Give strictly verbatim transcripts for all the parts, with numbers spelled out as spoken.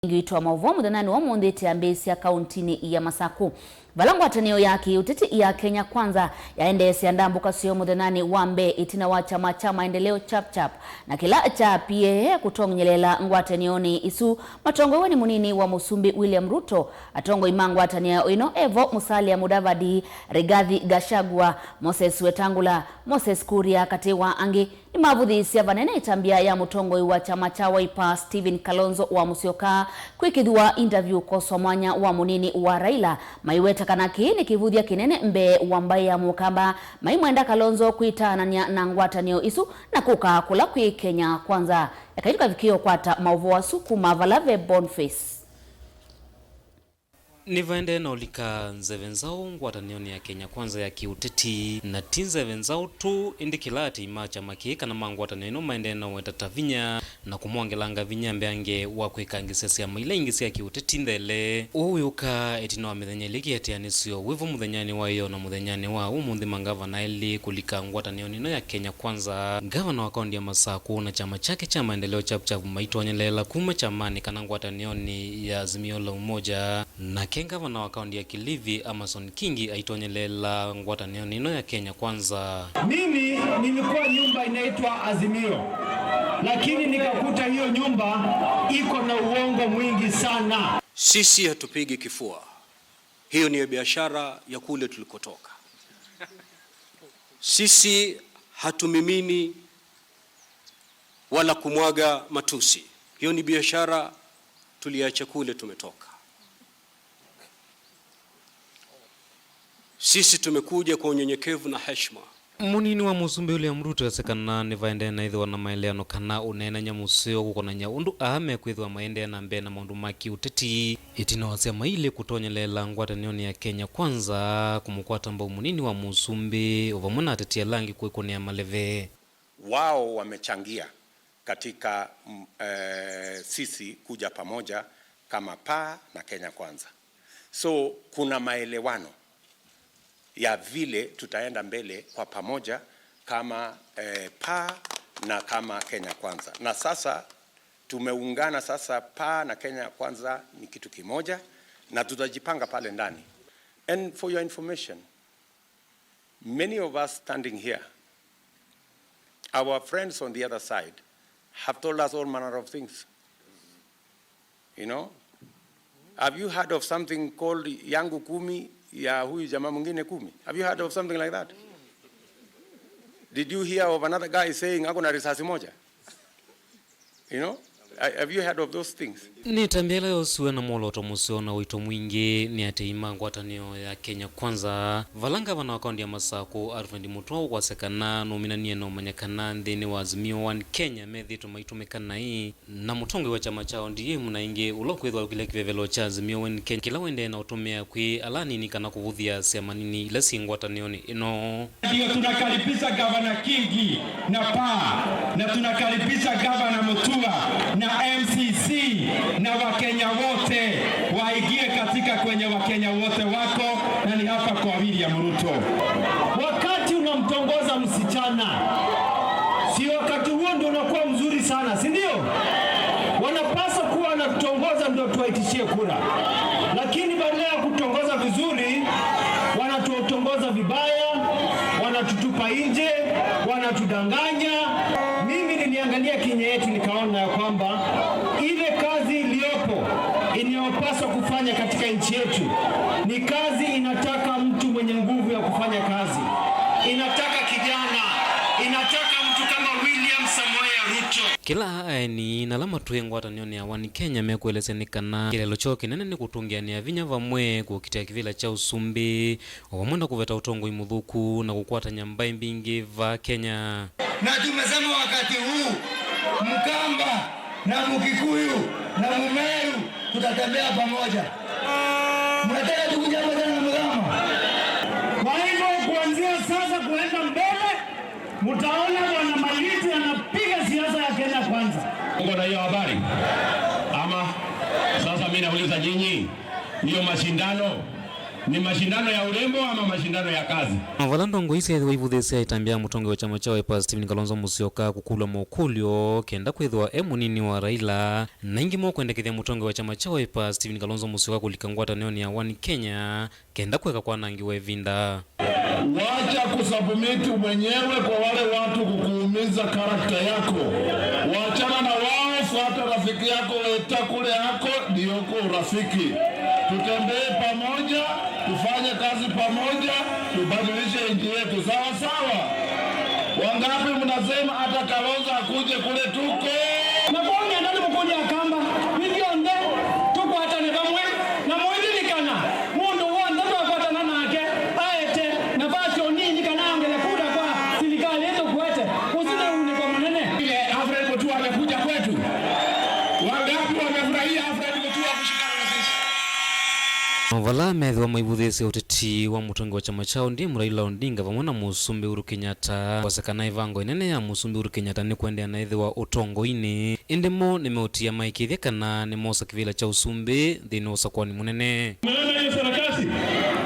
Ĩngĩ witũ wa maũvoo mũthenyanĩ wa ũmũnthĩ tĩambĩĩsya kauntinĩ ya Masaku, vala ngwatanĩo ya kĩũteti ya Kenya Kwanza yaendeesya ndambũka syayo mũthenyanĩ wa mbee ĩtina wa kyama kya Maendeleo Chap Chap na kĩla kya P A A kũtonyelela ngwatanĩonĩ isu. Matongoew'e nĩ mũnini wa mũsumbĩ William Ruto, atongoi ma ngwatanĩo ĩno evo Musalia Mudavadi, Rigathi Gachagua, Moses Wetangula, Moses Kuria, katĩ wa angĩ, nĩmavũthĩĩsya vanene ĩtambya ya mũtongoi wa kyama kya Wiper Stephen Kalonzo wa Musyoka kwĩkĩthw'a interview kwoswa mwanya wa mũnini wa Raila, maiweta kana kĩĩ nĩ kĩvũthya kĩnene mbee wa mbaĩ ya Mũkamba, maimwenda Kalonzo kwĩtaanany'a na ngwatanĩo isu na kũka kũla kwĩ Kenya Kwanza. Ekai tũkavikĩe ũkwata maũvoo asu kuma vala ve Boniface. Nĩvaendee na ũlika nzeve nzaũ ngwatanĩonĩ ya Kenya Kwanza ya kĩũteti, na ti nzeve nzaũ tũ, ĩndĩ kĩla aatĩĩi ma kyama kĩĩ kana ma ngwatanĩo ĩno maendee na ũweta ta vinya na kũmwongelanga vinya mbeange wa kwĩkangĩsya syama ila ingĩ sya kĩũteti nthele. Ũũ wĩũka ĩtina wa mĩthenya ĩlĩ kĩatĩanĩsyo wĩvo mũthenyanĩ wa ĩyoo na mũthenyanĩ wa ũmũnthĩ mangavana elĩ kũlika ngwatanĩonĩ ĩno ya Kenya Kwanza. Ngavana wa kaunti ya Masaku na kyama kyake kya Maendeleo Chap Chap maitonyeleela kuma kyamanĩ kana ngwatanĩonĩ ya Azimio la Umoja. Nake ngavana wa kaunti ya Kilifi, Amason Kingi, aitonyeleela ngwatanĩonĩ ĩno ya Kenya Kwanza. Mimi nilikuwa nyumba inaitwa Azimio, lakini nikakuta hiyo nyumba iko na uongo mwingi sana. Sisi hatupigi kifua. Hiyo ni biashara ya kule tulikotoka. Sisi hatumimini wala kumwaga matusi. Hiyo ni biashara tuliacha kule tumetoka. Sisi tumekuja kwa unyenyekevu na heshima. Mũnini wa mũsumbĩ William Ruto ese kana nĩvaendee na ĩthĩwa na maeleano kana ũneenany'a mũseo kũkonany'a ũndũ aa mekwĩthĩwa maendee na mbee na maũndũ ma kĩũteti, ĩtina wa syama ilĩ kũtonyeleela ngwatanĩonĩ ya Kenya Kwanza kũmũkwata mbau mũnini wa mũsumbĩ o vamwe na ateti ala angĩ kwĩkũnĩa maleve. Wao wamechangia katika, mm, eh, sisi kuja pamoja kama PAA na Kenya Kwanza. So, kuna maelewano ya vile tutaenda mbele kwa pamoja kama, eh, PAA na kama Kenya Kwanza. Na sasa tumeungana sasa, PAA na Kenya Kwanza ni kitu kimoja, na tutajipanga pale ndani. And for your information, many of us standing here, our friends on the other side have told us all manner of things. You know? Have you heard of something called yangu kumi ya huyu jamaa mwingine kumi? Have you heard of something like that? Did you hear of another guy saying ako na risasi moja? You know? Ha-, have you heard of those things? Nĩ ĩtambya ĩla yoosiwe na mwolooto mũseo na ũito mwingĩ nĩ atei ma ngwatanĩo ya Kenya Kwanza, vala ngavana wa kaunti ya Masaku, Alfred Mutua, ũkwasya kana nũminanie na ũmanya kana nthĩnĩ wa Azimio One Kenya methĩĩtwe maitũmĩka naĩ na mũtongoi wa kyama kya O D M na ĩngĩ ũla ũkwĩthwa ũkilya kĩvevelo kya Azimio One Kenya kĩla ũendee na ũtũmĩa kwĩ ala anini kana kũvũthya syama nini ila syĩ ngwatanĩonĩ ĩno. Ndio tunakaribisha Gavana Kingi na PAA, na tunakaribisha Gavana Mutua na M C C na Wakenya wote waingie katika kwenye Wakenya wote wako, na ni hapa kwa William Ruto. Wakati unamtongoza msichana, si wakati huo ndio unakuwa mzuri sana, si ndio? Wanapaswa kuwa wanatutongoza ndio tuwaitishie kura, lakini badala ya kutongoza vizuri, wanatutongoza vibaya, wanatutupa nje, wanatudanganya. Mimi niliangalia Kenya yetu nikaona ya kwamba ile kazi iliyopo inayopaswa kufanya katika nchi yetu ni kazi inataka mtu mwenye nguvu ya kufanya kazi. Inataka kijana, inataka mtu kama William Samoei Ruto. Kĩla aeni na ala matwĩe ngwatanĩonĩ ya One Kenya mekũelesya nĩ kana kĩeleelo kyoo kĩnene nĩ kũtũngĩanĩa vinya vamwe kũkitĩa kĩvĩla kya ũsumbĩ, o vamwe na kũveta ũtongoi mũthũku na kũkwatany'a mbaĩ mbingĩ vaa Kenya. Na tumesema wakati huu, Mkamba na Mkikuyu na Mmeru tutatembea pamoja. Mnataka tukuje pamoja na Mgamba? Kwa hivyo, kuanzia sasa kuenda mbele, mtaona Bwana Maliti anapiga siasa ya Kenya Kwanza. Uko na hiyo habari? Ama sasa mimi nauliza nyinyi, hiyo mashindano Ni mashindano ya urembo ama mashindano ya kazi? Na vala ndongoi syaĩthĩwa ivũthĩĩsya ĩtambya ya mũtongoi wa kyama kya Wiper Stephen Kalonzo Musyoka kũkũlw'a mokũlyo kenda kwĩthĩwa e mũnini wa Raila, na ingĩ mokwendekethya mũtongoi wa kyama kya Wiper Stephen Kalonzo Musyoka kũlika ngwatanĩonĩ ya One Kenya kenda kũeka kwanangĩwa ĩvinda. Wacha kusubmit mwenyewe kwa wale watu kukuumiza karakta yako. Wachana na wao, fuata rafiki yako, weta kule yako, ndio uko urafiki. Tutembee pamoja, tufanye kazi pamoja, tubadilishe nchi yetu. Sawa sawa? Wangapi mnasema hata Kalonzo akuje kule tuko? Na kwa ng'enda nĩmũkũlya Akamba, ithyonthe tũkwatane vamwe na mũililikana, mũndũ w'onthe twakwatana nake aete nafasi o nini kana ongele kura kwa silikalĩ ĩtũkwete, ũsu nĩ unĩko mũnene. Ile Alfred Mutua amekuja kwetu. Wangapi wamefurahia Alfred Mutua kushikana na sisi? O vala methĩwa maivũthĩĩsya ũteti wa mũtongoi wa kyama kya O D M Raila Odinga vamwe na Mũsumbĩ Uhuru Kenyatta, kwasakana ĩvango ĩnene ya Mũsumbĩ Uhuru Kenyatta nĩ kũendeea na ĩthĩwa ũtongoinĩ, ĩndĩ mo nĩmeũtia maĩkĩĩthya kana nĩmosa kĩvĩla kya ũsumbĩ nthĩnĩ wa ũsakũani mũnene. Umeona hiyo sarakasi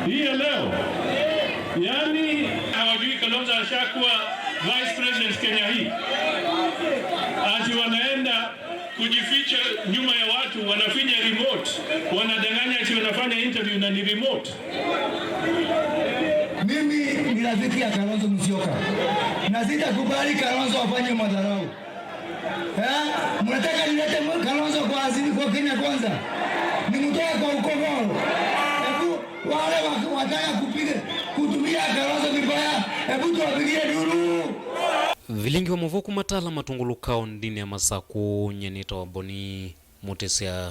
hii ya leo? Yaani, hawajui Kalonzo ashakuwa vice president Kenya hii. Ati wanaenda kujificha nyuma ya watu, wanafinya remote, wanadanganya ati wanafanya interview na ni remote. Mimi ni rafiki ya Kalonzo Musyoka. Na sitakubali Kalonzo afanye madharau. Eh? Mnataka nilete mwe-, Kalonzo kwa azili kwa Kenya Kwanza? Nimtoe kwa ukoo wao. Hebu wale wa-, wataka kupiga, kutumia Kalonzo vibaya, hebu tuwapigie nduru. Vilingi wa mũvoo kuma Tala Matungulu kaũndĩnĩ ya Masakũ, nyie nĩtawa Boni Mũtĩsya.